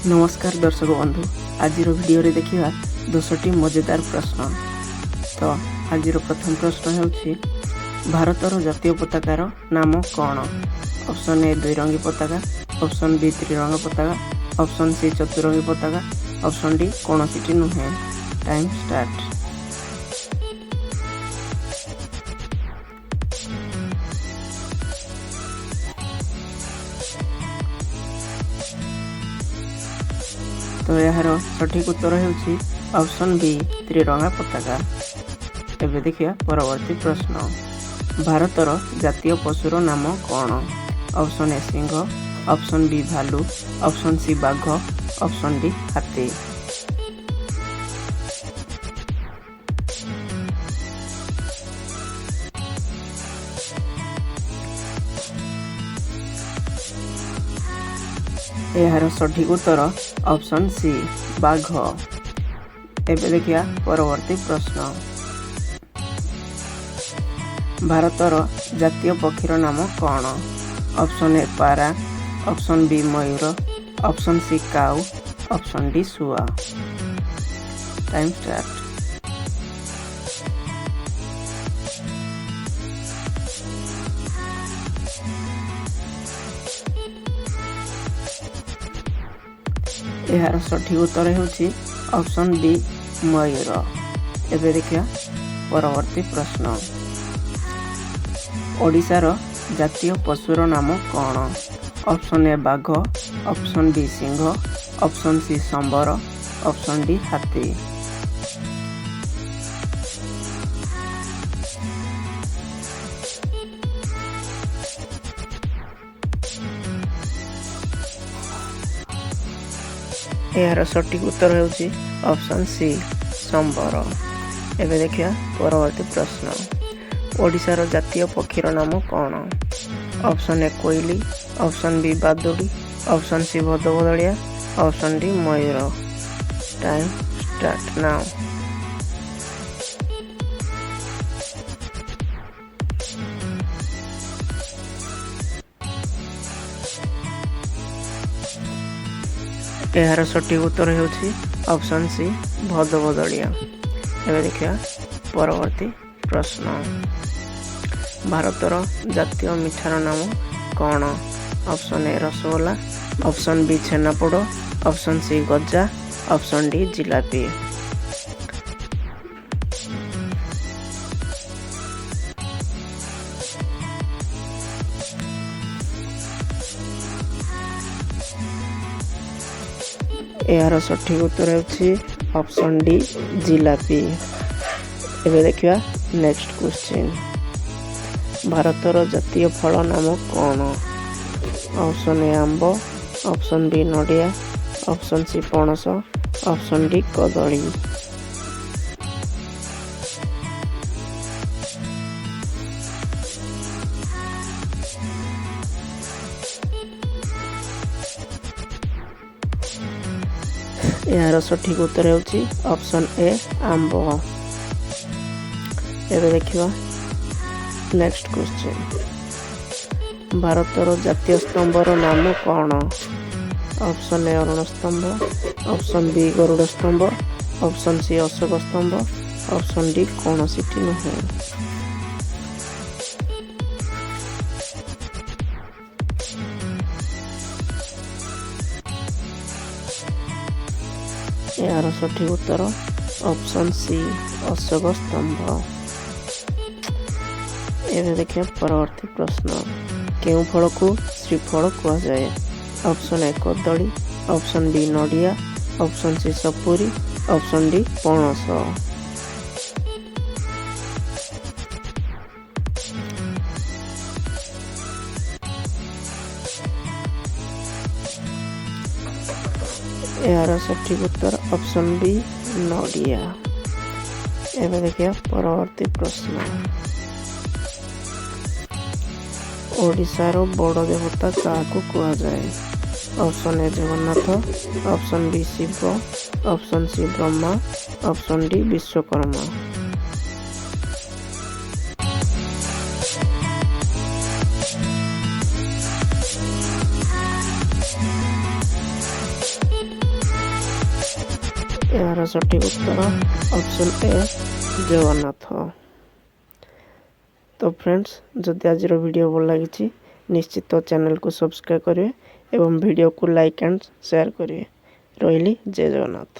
ନମସ୍କାର ଦର୍ଶକ ବନ୍ଧୁ, ଆଜିର ଭିଡ଼ିଓରେ ଦେଖିବା 10ଟି ମଜେଦାର ପ୍ରଶ୍ନ। ତ ଆଜିର ପ୍ରଥମ ପ୍ରଶ୍ନ ହେଉଛି, ଭାରତର ଜାତୀୟ ପତାକାର ନାମ କ'ଣ? ଅପସନ୍ ଏ ଦ୍ୱିରଙ୍ଗୀ ପତାକା, ଅପସନ୍ ବି ତ୍ରିରଙ୍ଗା ପତାକା, ଅପସନ୍ ସି ଚତୁରଙ୍ଗୀ ପତାକା, ଅପସନ୍ ଡି କୌଣସିଟି ନୁହେଁ। Time start. ତ ଏହାର ସଠିକ୍ ଉତ୍ତର ହେଉଛି ଅପସନ୍ ବି ତ୍ରିରଙ୍ଗା ପତାକା। ଏବେ ଦେଖିବା ପରବର୍ତ୍ତୀ ପ୍ରଶ୍ନ। ଭାରତର ଜାତୀୟ ପଶୁର ନାମ କ'ଣ? Option A Singh, option B ଭାଲୁ, ଅପସନ୍ ସି ବାଘ, ଅପସନ୍ ଡି ହାତୀ। ଏହାର ସଠିକ୍ ଉତ୍ତର ଅପସନ୍ ସି ବାଘ। ଏବେ ଦେଖିବା ପରବର୍ତ୍ତୀ ପ୍ରଶ୍ନ। ଭାରତର ଜାତୀୟ ପକ୍ଷୀର ନାମ କ'ଣ? ଅପସନ୍ ଏ ପାରା, ଅପସନ୍ ବି ମୟୂର, ଅପସନ୍ ସି କାଉ, ଅପସନ୍ ଡି ଶୁଆ। Time start. ଏହାର ସଠିକ୍ ଉତ୍ତର ହେଉଛି ଅପସନ୍ ବି ମୟୂର। ଏବେ ଦେଖିବା ପରବର୍ତ୍ତୀ ପ୍ରଶ୍ନ। ଓଡ଼ିଶାର ଜାତୀୟ ପଶୁର ନାମ କ'ଣ? ଅପସନ୍ ଏ ବାଘ, ଅପସନ୍ ବି ସିଂହ, ଅପସନ୍ ସି ସମ୍ବର, ଅପସନ୍ ଡି ହାତୀ। ଏହାର ସଠିକ୍ ଉତ୍ତର ହେଉଛି ଅପସନ୍ ସି ସମ୍ବର। ଏବେ ଦେଖିବା ପରବର୍ତ୍ତୀ ପ୍ରଶ୍ନ। ଓଡ଼ିଶାର ଜାତୀୟ ପକ୍ଷୀର ନାମ କ'ଣ? ଅପସନ୍ ଏ କୋଇଲି, ଅପସନ୍ ବି ବାଦୁଡ଼ି, ଅପସନ୍ ସି ଭଦଭଦଳିଆ, ଅପସନ୍ ଡି ମୟୂର। Time start now. ଏହାର ସଠିକ୍ ଉତ୍ତର ହେଉଛି ଅପସନ୍ ସି ଭଦଭଦଳିଆ। ଏବେ ଦେଖିବା ପରବର୍ତ୍ତୀ ପ୍ରଶ୍ନ। ଭାରତର ଜାତୀୟ ମିଠାର ନାମ କ'ଣ? Option A rasgulla, option B chhena poda, option C ଗଜା, ଅପସନ୍ ଡି ଜିଲାପି। ଏହାର ସଠିକ୍ ଉତ୍ତର ହେଉଛି ଅପସନ୍ ଡି ଜିଲାପି। ଏବେ ଦେଖିବା ନେକ୍ସଟ କ୍ୱେଶ୍ଚିନ୍। ଭାରତର ଜାତୀୟ ଫଳ ନାମ କ'ଣ? ଅପସନ୍ ଏ ଆମ୍ବ, ଅପସନ୍ ବି ନଡ଼ିଆ, ଅପସନ୍ ସି ପଣସ, ଅପସନ୍ ଡି କଦଳୀ। ଏହାର ସଠିକ୍ ଉତ୍ତର ହେଉଛି ଅପସନ୍ ଏ ଆମ୍ବ। ଏବେ ଦେଖିବା ନେକ୍ସଟ କ୍ୱେଶ୍ଚିନ୍। ଭାରତର ଜାତୀୟ ସ୍ତମ୍ଭର ନାମ କ'ଣ? ଅପସନ୍ ଏ ଅରୁଣ ସ୍ତମ୍ଭ, ଅପସନ୍ ବି ଗରୁଡ଼ ସ୍ତମ୍ଭ, ଅପସନ୍ ସି ଅଶୋକ ସ୍ତମ୍ଭ, ଅପସନ୍ ଡି କୌଣସିଟି ନୁହେଁ। ଏହାର ସଠିକ୍ ଉତ୍ତର ଅପସନ୍ ସି ଅଶୋକ ସ୍ତମ୍ଭ। ଏବେ ଦେଖିବା ପରବର୍ତ୍ତୀ ପ୍ରଶ୍ନ। କେଉଁ ଫଳକୁ ଶ୍ରୀଫଳ କୁହାଯାଏ? ଅପସନ୍ ଏ କଦଳୀ, ଅପସନ୍ ବି ନଡ଼ିଆ, ଅପସନ୍ ସି ସପୁରୀ, ଅପସନ୍ ଡି ପଣସ। ଏହାର ସଠିକ୍ ଉତ୍ତର ଅପସନ୍ ବି ନଡ଼ିଆ। ଏବେ ଦେଖିବା ପରବର୍ତ୍ତୀ ପ୍ରଶ୍ନ। ଓଡ଼ିଶାର ବଡ଼ ଦେବତା କାହାକୁ କୁହାଯାଏ? Option A Jagannath, option B Shiva, option C Brahma, option D Vishwakarma. ଏହାର ସଠିକ୍ ଉତ୍ତର ଅପସନ୍ ଏ, ଜଗନ୍ନାଥ। ତ ଫ୍ରେଣ୍ଡସ୍, ଯଦି ଆଜିର ଭିଡ଼ିଓ ଭଲ ଲାଗିଛି, ନିଶ୍ଚିତ ଚ୍ୟାନେଲକୁ ସବସ୍କ୍ରାଇବ୍ କରିବେ ଏବଂ ଭିଡ଼ିଓକୁ ଲାଇକ୍ ଆଣ୍ଡ ସେୟାର କରିବେ। ରହିଲି, ଜୟ ଜଗନ୍ନାଥ।